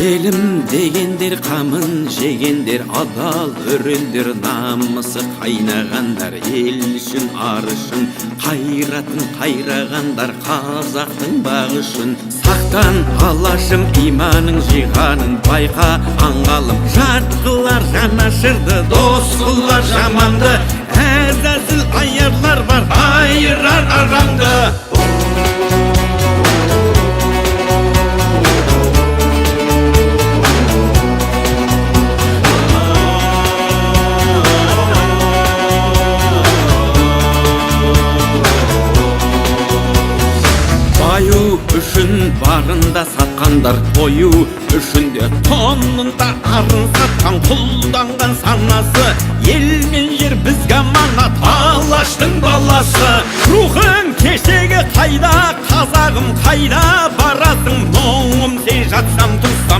Елім дегендер, қамын жегендер, адал өрендер, намысы қайнағандар, ел үшін, ар үшін қайратын қайрағандар, қазақтың бағы үшін. Сақтан, алашым, иманың жиғаның байқа, аңғалым, жат қылар жанашырды, дос қылар жаманды, әзәзіл аярлар бар, айырар араңды. Баю үшін барында сатқандар, тою үшін де тонында арын сатқан, құлданған санасы, ел мен жер бізге аманат, алаштың баласы. Рухың кешегі қайда, қазағым, қайда барасың? Мұңым сен жатсам тұрсам.